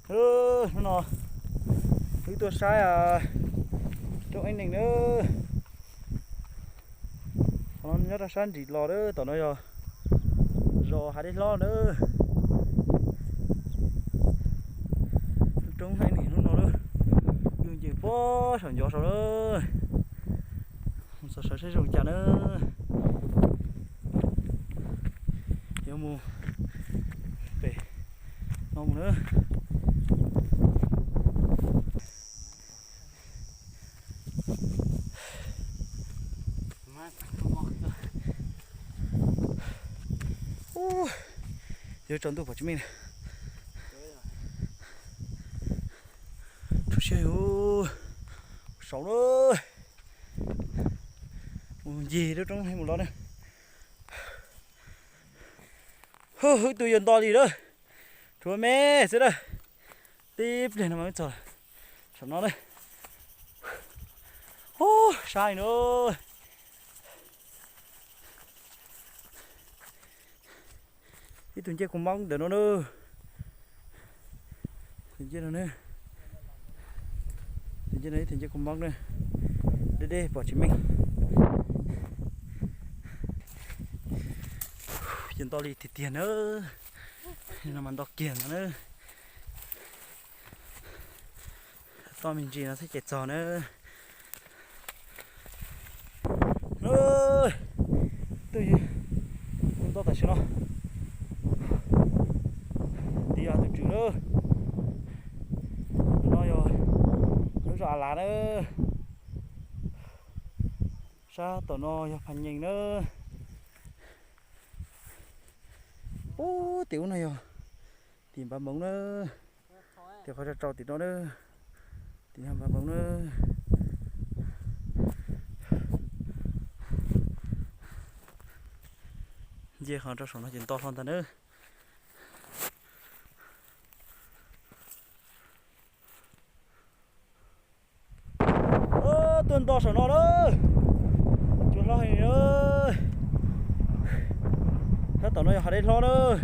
Hnub no wb tuaj saib roob Eeb Nees na. Qhov no nyob rau sab nrim los na, tom no yog zos Hav Dej Hlob na. Roob Eeb Nees hnub no na, yus nce puag saum ncov saud na. Mus txog saud saib zoo cas na. Yuav mus pem no mus na. Ub, yuav tsaus ntuj pom tsis meej li. Tsuas siab yus saud na. Mus ncig lub roob mus los na. Ib tug yuav nto li lawm, tshuav me xwb na. Tib pliag no mas txog saum no na. Ub, sab li na. Ib tug ncej kua mab ntawm no na. Tus ncej no na. Tus ncej no ib tug ncej kua mab na. Deb deb pom tsis meej. Ces nto li tiag tiag na. No mas nto kiag no na. Toj me ntsis no thiab ces txog na. Twb ntoj tam sim no. Tiv tus tswm na. No yog lub zos A Lav na. Sab tom no yog Phas Nyees na. Ub, tim ub no yog tim Npav Moov na. Tim qhov rau rau tim no na. Tim no Npav Moov na. Nce qhov rau saum no ces nto hlo ntag na. Tuaj nto saum no na. Cua hlob heev na. Sab tom no yog Hav Dej Hlob na. Tom no Hav Dej Hlob na.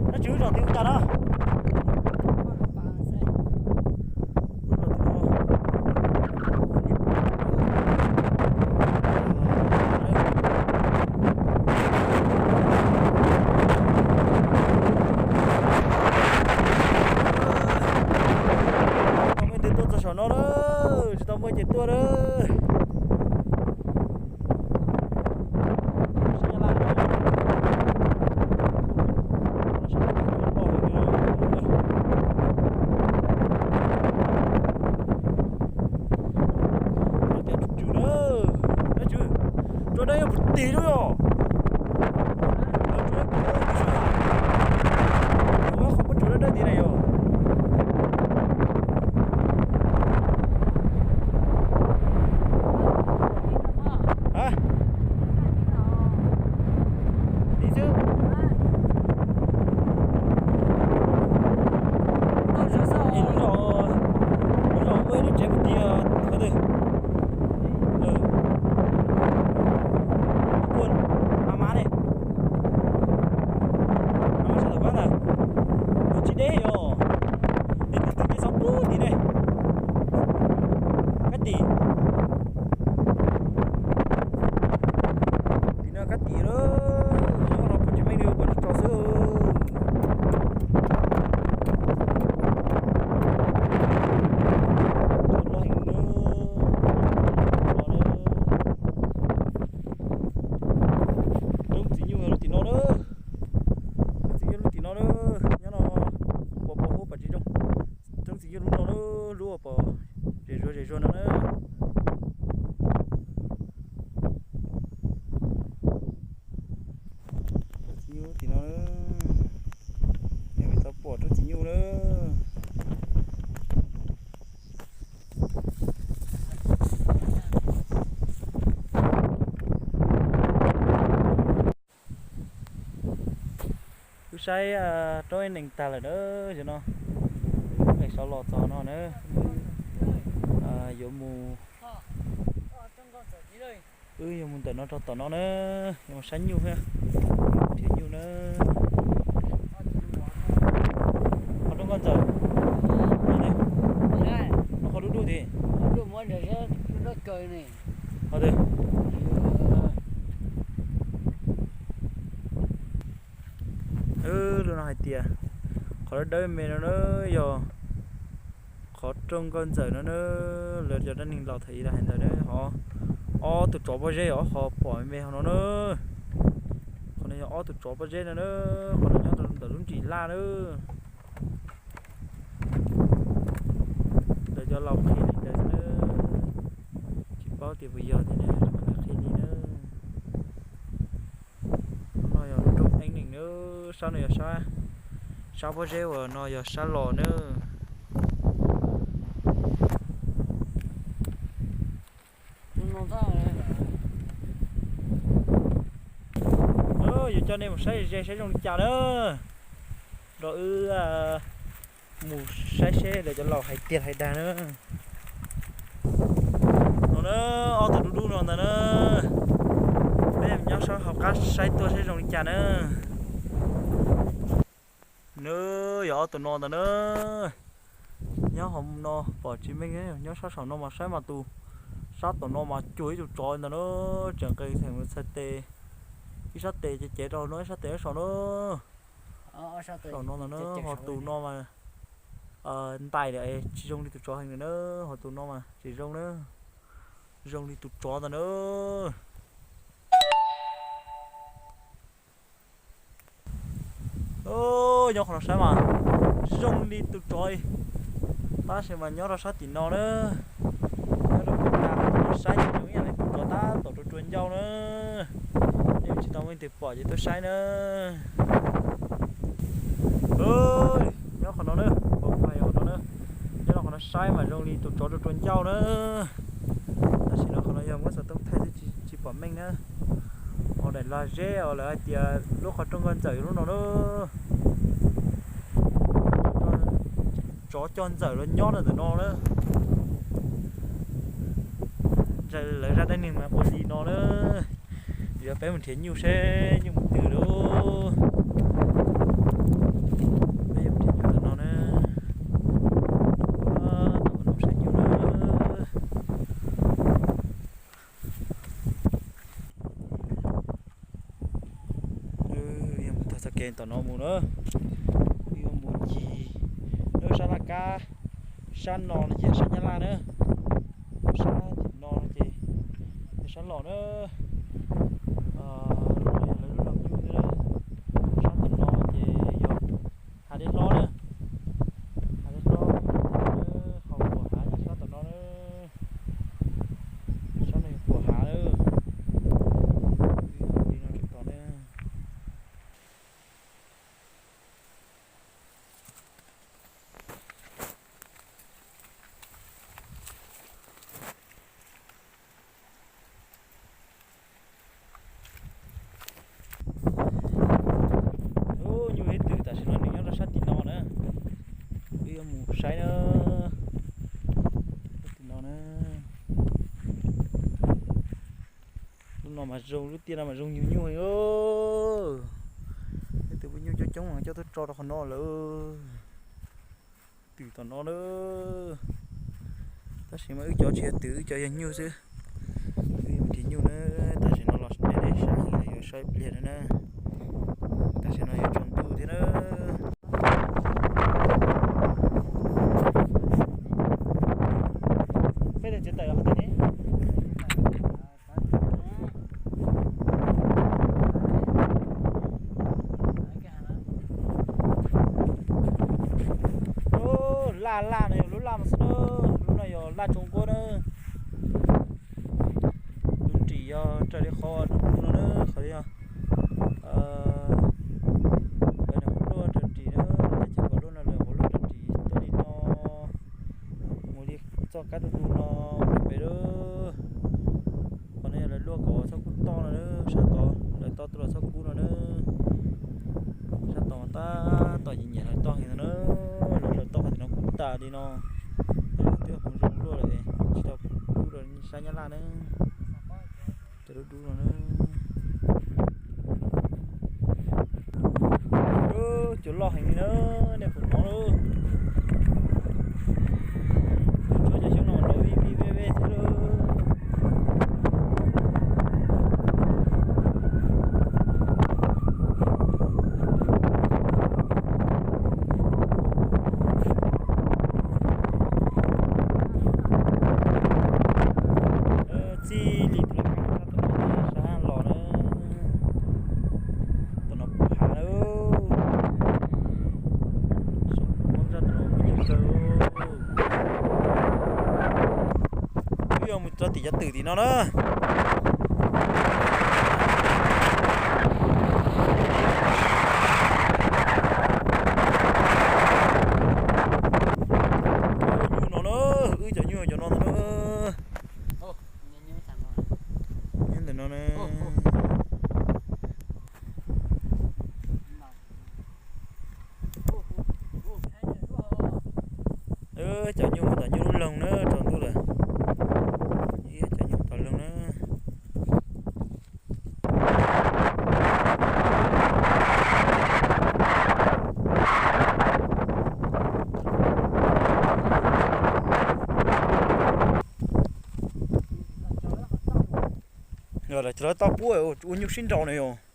Dab tsi wb zos tim ub cas na? Tsis tau muaj ntes tuaj txog saum no na, tsis tau muaj ces tuaj na. Rua dej yuav puv tig lub yog. Qhov muab tsuav dawb dawb tiv na yog. Tiv xwb. Lub zos, lub zos muaj ib lub tsev puv tiv qhov twg? Kuj a mas ne. Sab tom kab ntag. Tsis deb os. Es tus twg nce xov pub tim ne? Kab tim. Tim no kab tim lawm, nyob no pom tsis meej li pom tsis tso xwb. Roob Txiv Nyuj lub tim no na. Roob Txiv Nyuj lub tim no na. Nyob no pos pos huab pom tsis zoo. Roob Txiv Nyuj lub no na, lub uas pom zem zuag zem zuag no na. Roob Txiv Nyuj lub tim no na. Yog peb tau pom roob Txiv Nyuj na. Wb saib roob Eeb Nees tag lawm na, yog no wb nqes saud los txog no na, yuav mus Wb yuav mus ntawm no rau tom no na, yuav mus saib nyuj thiab, nrhiav nyuj na. Qhov rooj nkauj ntxawm, qhov dub dub thiab. Lub no hais tias qhov dawb dawb me no na yog qhov rooj nkauj ntxawm no na. Lawv cov dab neeg laus thaum ub hais ntawd na, ho ob tug tsov pob zeb os, ho pom me me hauv no na. Qhov no yog ob tug tsov pob zeb no na, qhov no nyob rau ntawm lub nrim laj na. Lawv cov laus qhia li ntawd xwb na, tsis paub tias puas yog thiab na, lawv qhia li na. No yog lub rooj eeb nees na, sab no yog sab, sab pob zeb uas no yog sab los na. Yuav coj nej mus saib ze saib zoo li cas na, nrog wb mus saib seb lawv cov laus hais tiag hais dag na. No na, ob tug dub dub no ntag na, peb nyob sab hauv qab saib tuaj saib zoo li cas na. Nws yog ob tug no ntag na. Nyob hauv no pom tsis meej, nyob sab saum no mas saib mas tus, sab tom no mas cuag ib tug tsov ntag na. Tseem nqes theem txhais tes, ib sab tes cev cev rau no, ib sab tes saum no. Saum no ntag na, ho tus no mas ntais lawm, tsis zoo li tus tsov heev na, ho tus no mas tsis zoo na, zoo li tus tsov ntag na. Nyob qhov no saib mas zoo li tus tsov, tab sis mas nyob rau sab tim no na. Nyob rau tim no saib ces zoo ib yam li tus tsov tab tom rua rua ncauj na. Nej tsis tau muaj leej twg pom ces tuaj saib na. Nyob qhov no na, qhov no na, nyob rau qhov no saib mas zoo li tus tsov rua rua ncauj na. Tab sis no qhov no yog muab xov tooj thaij xwb tsis pom meej na. Ho daim lag zeb os, lawv hais tias lub qhov rooj nkauj ntxawm lub no na. Tsov coj ntxawm los nyob ntawm no na. Lawv zaj dab neeg mas ua li no na. Yuav peb mus nrhiav nyuj seb nyuj mus twg lauj. Peb yuav mus nrhiav nyuj ntawm no na. Ua, ua no saib nyuj na. Wb yuav mus txog txoj kev tom no mus na. Wb yuav mus ncig lub sab laj kab, sab no no ces sab Nyab Laj na, sab tim no no ces yog sab los na. Lub no yog lawv lub laug nyuj xwb na. Sab tom no ces yog hav dej hlob na, hav dej hlob, ho puam hav nyob sab tom no na. Sab no yog puam hav na. Wb yuav mus li no rau tom na. Ub, nyuj ib tug tam sim no nws nyob rau sab tim no na. Wb yuav mus saib na. Sab tim no na. Lub no mas zoo, lub tiaj no mas zoo nyuag nyuj heev. Ib tug pub nyuj coob coob mas coj tuaj tso rau qhov no lawm. Twm tom no na. Tab sis mas wb cov tsis yog twm, wb cov yog nyuj xwb. Wb yuav mus nrhiav nyuj na. Tam sim no los deb deb sab heev, yuav sab ib pliag na na. Tam sim no yuav tsaus ntuj thiab na. Peb tawm tsev tawm qhov twg ne? Lub laj laj no yog lub laj mas xwb na, lub no yog laj tsoos nquab na. Tus nrim yog raws li qhov no na, qhov yog lawv niam qhuav luaj raws nrim na, teb chaws kom luaj no lawv qhuav luaj raws nrim tuaj li no, mus li txoj kab du du no mus pem lawm. Qhov no yog lawv luaj kom txhob kub toj no na, sab tod lawv toj tuaj los txhob kub no na. Sab tod tab tom nyiam nyiam lawv toj heev no na, lawv toj qhov tim no kub tas li no. Lawv twb hu zoo luaj lawm, tsis tau kub rau sab Nyab Laj na. Dub dub no na. Cua loj heev li na, nej puas hnov lauj? Tsuav cov xyoob no nrov vij vij vej vej thiab lauj. Txij li tus laj kab sab tom no sab los na, tom no puv hav na. Sab tom no muaj yeej kawg. Wb yuav mus rau tim cov twm tim no na. Nyuj no na, wb cov nyuj cov no ntag na. Nyob ntawm no na. Cov nyuj tom nyuj lub loog na, tsaus ntuj lawm. Cov nyuj tom loog na. Yog lawv tsis lawv toj pub ua nyuj sib nraus no yog.